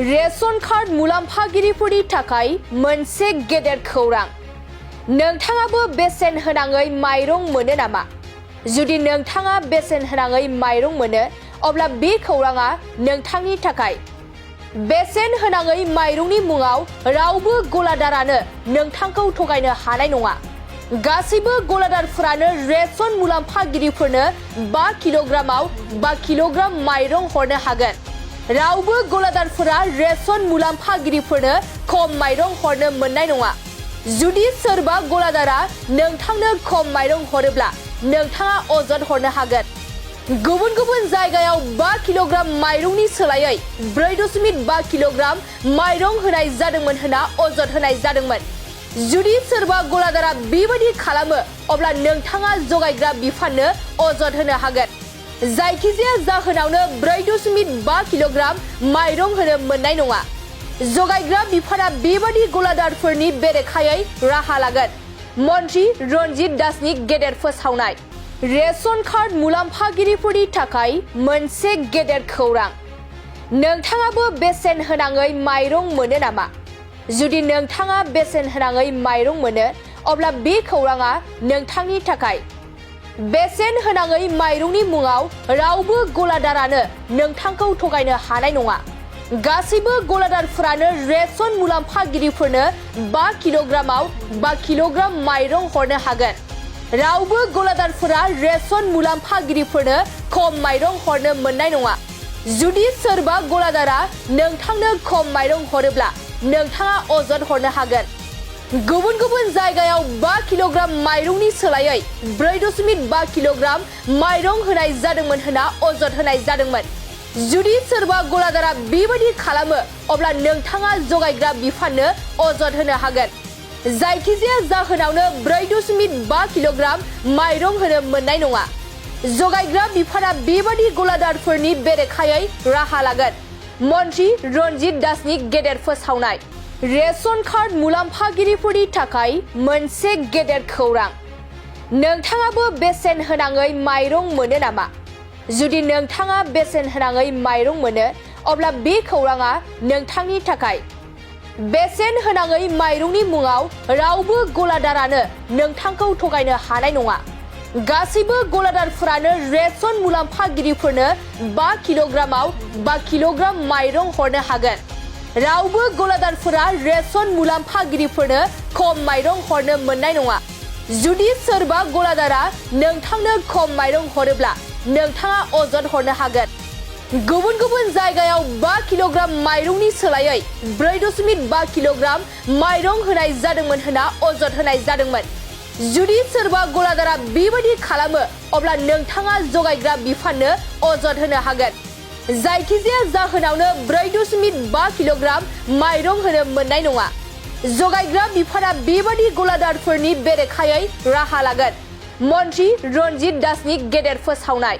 Ration card मुलाम्फागिरिफोरनि थाखाय मोनसे गेदेर खौरां। नोंथाङाबो बेसेन होनाङै माइरं मोनो नामा? जुदि नोंथाङा बेसेन होनाङै माइरं मोनो, अब्ला बे खौराङा नोंथांनि थाखाय। बेसेन होनाङै माइरंनि मुङाव रावबो गलादारानो नोंथांखौ थगायनो हानाय नङा। गासैबो गलादारफोरानो रेशन मुलाम्फागिरिफोरनो 5 किल'ग्रामाव 5 किल'ग्राम माइरं हरनो हागोन। रावबो गलादारफोरा रेशन मुलाम्फागिरिफोरनो खम माइरं हरनो मोननाय नङा। जुदि सोरबा गलादारा नोंथांनो खम माइरं हरोब्ला नोंथाङा अजद हरनो हागोन। गुबुन गुबुन जायगायाव 5 किल'ग्राम माइरंनि सोलायै 4.5 किल'ग्राम माइरं होनाय जादोंमोन होनना अजद होनाय जादोंमोन। जुदि सोरबा गलादारा बेबादि खालामो, अब्ला नोंथाङा जगायग्रा बिफाननो अजद होनो हागोन। जायखिजाया जाहोनावनो 4.5 किल'ग्राम माइरं होनो मोननाय नङा। जगायग्रा बिफाना बेबादि गलादारफोरनि बेरेखायै राहा लागोन। मन्त्रि रन्जित दासनि गेदेर फोसावनाय। रेशन कार्ड मुलाम्फागिरिफोरनि थाखाय मोनसे गेदेर खौरां। नोंथाङाबो बेसेन होनाङै माइरं मोनो नामा? जुदि नोंथाङा बेसेन होनाङै माइरं मोनो, अब्ला बे खौराङा नोंथांनि थाखाय। बेसेन होनाङै माइरंनि मुङाव रावबो गलादारानो नोंथांखौ थगायनो हानाय नङा। गासैबो गलादारफोरानो रेशन मुलाम्फागिरिफोरनो 5 किल'ग्रामाव 5 किल'ग्राम माइरं हरनो हागोन। रावबो गलादारफोरा रेशन मुलाम्फागिरिफोरनो खम माइरं हरनो मोननाय नङा। जुदि सोरबा गलादारा नोंथांनो खम माइरं हरोब्ला नोंथाङा अजद हरनो हागोन। गुबुन गुबुन जायगायाव 5 किल'ग्राम माइरंनि सोलायै 4.5 किल'ग्राम माइरं होनाय जादोंमोन होनना अजद होनाय जादोंमोन। जुदि सोरबा गलादारा बेबादि खालामो, अब्ला नोंथाङा जगायग्रा बिफाननो अजद होनो हागोन। जायखिजाया जाहोनावनो 4.5 किल'ग्राम माइरं होनो मोननाय नङा। जगायग्रा बिफाना बेबादि गलादारफोरनि बेरेखायै राहा लागोन। मन्त्रि रन्जित दासनि गेदेर फोसावनाय। रेशन कार्ड मुलाम्फागिरिफोरनि थाखाय मोनसे गेदेर खौरां। नोंथाङाबो बेसेन होनाङै माइरं मोनो नामा? जुदि नोंथाङा बेसेन होनाङै माइरं मोनो, अब्ला बे खौराङा नोंथांनि थाखाय। बेसेन होनाङै माइरंनि मुङाव रावबो गलादारानो नोंथांखौ थगायनो हानाय नङा। गासैबो गलादारफोरानो रेशन मुलाम्फागिरिफोरनो 5 किल'ग्रामाव 5 किल'ग्राम माइरं हरनो हागोन। रावबो गलादारफोरा रेशन मुलाम्फागिरिफोरनो खम माइरं हरनो मोननाय नङा। जुदि सोरबा गलादारा नोंथांनो खम माइरं हरोब्ला नोंथाङा अजद हरनो हागोन। गुबुन गुबुन जायगायाव 5 किल'ग्राम माइरंनि सोलायै 4.5 किल'ग्राम माइरं होनाय जादोंमोन होनना अजद होनाय जादोंमोन। जुदि सोरबा गलादारा बेबादि खालामो, अब्ला नोंथाङा जगायग्रा बिफाननो अजद होनो हागोन। जायखिजाया जाहोनावनो 4.5 किल'ग्राम माइरं होनो मोननाय नङा। जगायग्रा बिफाना बेबादि गलादारफोरनि बेरेखायै राहा लागोन। मन्त्रि रन्जित दासनि गेदेर फोसावनाय।